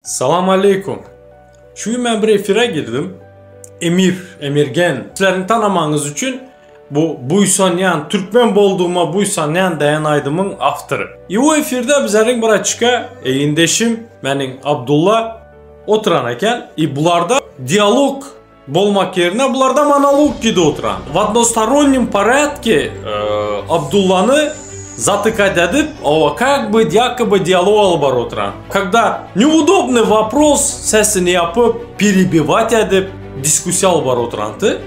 Salam aleýkum. Şu gün men bir efire girdim. Emir, Emirgen. Sizleriň tanamagyňyz üçin bu buýsanýan, türkmen boldugyma buýsanýan diýen aýdymyň awtory. I bu efirde bizleriň bir açyka egindeşim, meniň Abdulla oturan eken. I bularda dialog Bolmak ýerine bularda monolog gidip oturan. W odnostoronnim porядке Abdullany zatykать edip, owa kak by yakoby dialog alyp baryp oturan. Когда neudobnyý wopros sesini ýapyp, perebiwat edip, diskussiýa alyp baryp oturanty.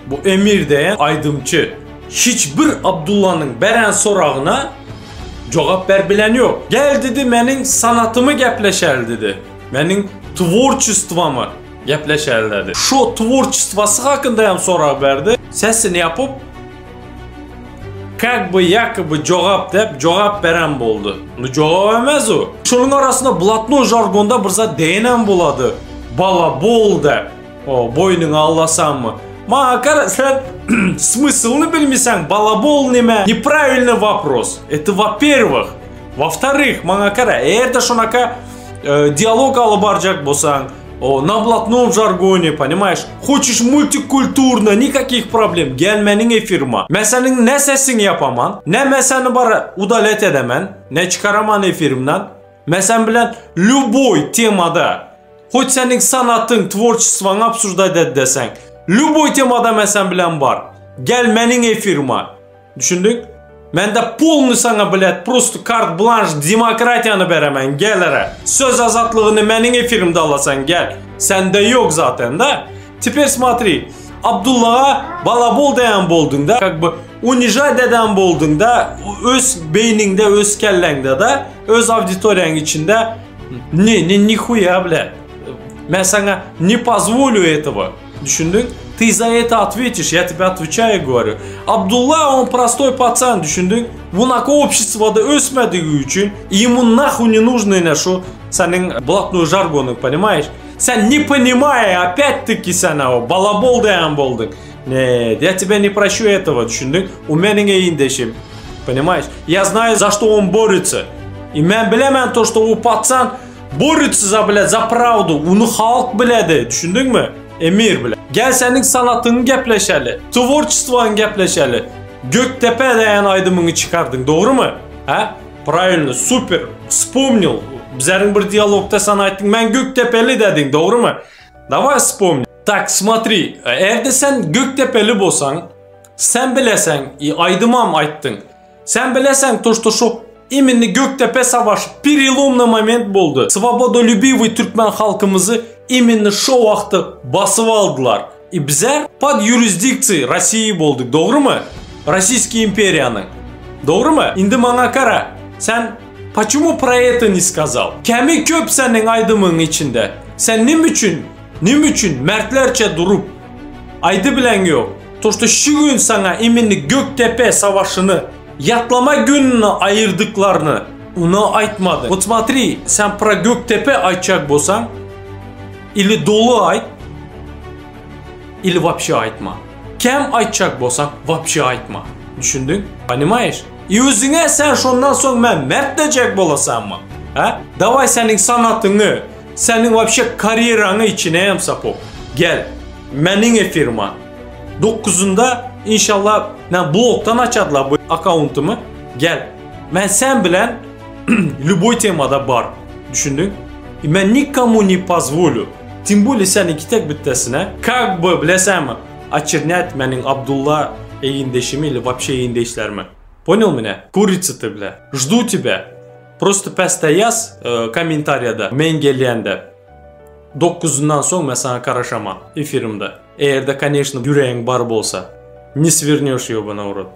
Bu Emir diýen aýdymçy hiç bir Abdullanyň beren soragyna jogap berip bilen ýok. Gel didi meniň sanatymy gepleşeli didi. Meniň tworçestwamy. Gepleşerlerdi. Şo tworçestwasy hakynda hem sorag berdi. Sesini ýapyp, Kak by yakoby jogap dep jogap beren boldy. Nu jogap emez o. Şonuň arasynda blatnoý žargonda bir zat diýenem bolady. Balabol dep. O, boýnuňa allasaňmy? Maňa gara sen smyslyny bilmeseň balabol nime? Nepravilnyý wopros. Это во-первых. Во-вторых, maňa gara, eger-de şonaka dialog alyp barjak bolsaň, O, na blatnom žargone, понимаешь? Хочешь multikulturno, nikakih problem, gel meniň efirime. Men seniň ne sesiňi ýapaman, ne men seni bara udalять edemen, ne çykaraman efirimden. Men sen bilen lýuboý temada, hoç seniň sanatyň, tworçestwaňy obsujdat et deseň, lýuboý temada men sen bilen bar. Gel meniň efirime. Düşündiň? Mende polny saňa bilet, prosto kart blanş demokratiýany beremen, gel ere. Söz azatlygyny meniň efirimde alasaň, gel. Sende ýok zaten da. Teper smotri, Abdullaga balabol diýen bolduň da, kak by unižat eden bolduň da, öz beýniňde, öz kelläňde da, öz auditoriýaň içinde ne, ne, nihuýa bile. Men saňa ne pozwolю этого. Düşündiň? Ty za это otwetiş, ýa tebe otweçaýa goworýu. Abdulla on prostoý pacan, düşündiň? Bunaka обществоda ösmedigi üçin, ýemu nahuý ne нужно ine şu seniň blatnoý žargonyň, ponimaýeş? Sen ne ponimaýa, opýat taky sen o balabol diýen bolduň. Net, ýa tebe ne proşu этого, düşündiň? U meniň eýindeşim. Ponimaýeş? Ýa znaýu za što on borýutsa. I men bilemen to, što u pacan Borýutsa za bile za prawdu, uny halk biledi, düşündiňmi? Emir bile. Gel seniň sanatyňy gepleşeli, tworçestwaňy gepleşeli. Gökdepe diýen aýdymyňy çykardyň, dogrymy? Hä? Prawilno, super, wspomnil. Bizleriň bir dialogda sen aýtdyň, men Gökdepeli dediň, dogrymy? Daway wspomni. Tak, smotri, eger-de sen Gökdepeli bolsaň, sen bileseň, i aýdymam aýtdyň. Sen bileseň to što şo iminni Gökdepe savaşy perelomny moment boldy. Swobodolýubiwyý türkmen halkymyzy iminni şo wagty basyp aldylar. I bizler pod ýurisdiksiýa Rossiýa boldyk dogrymy? Rossiýskiý imperiýanyň. Dogrymy? Indi maňa gara sen počemu pro eto ne skazal? Kemi köp seniň aýdymyň içinde. Sen nime üçin nime üçin mertlerçe durup aýdybileň ýok? To što şu gün saňa iminni Gökdepe savaşyny ýatlama gününe aýyrdyklaryny uny aýtmady. Wot smotri, sen pro Gökdepe aýtjak bolsaň ili doly aýt ili wapşe aýtma. Kem aýtjak bolsaň wapşe aýtma. Düşündiň? Ponimaýeş? I özüňe sen şondan soň men mert dejek bolasanmy? Hä? Daway seniň sanatyňy, seniň wapşe karýeraňy içine sapok. Gel. Meniň efirime. Dokuzynda inşallah men blogdan açadylar bu akkauntymy. Gel. Men sen bilen lüboý temada bar. Düşündiň? Men nikomu ne pozwolю. Tim bolее seniňki tek bittesine. Kak by bilesäňmi? Oçernýat meniň Abdulla egindeşimi ili wapşe egindeşlerimi. Ponyal mene? Kurica ty bile. Ždu тебя. Prosto pesde ýaz kommentariýada men gelýän dep. Dokuzyndan soň men saňa garaşaman efirimde. Eger-de koneçno ýüregiň bar bolsa. Ne swerneş ýobana w rot.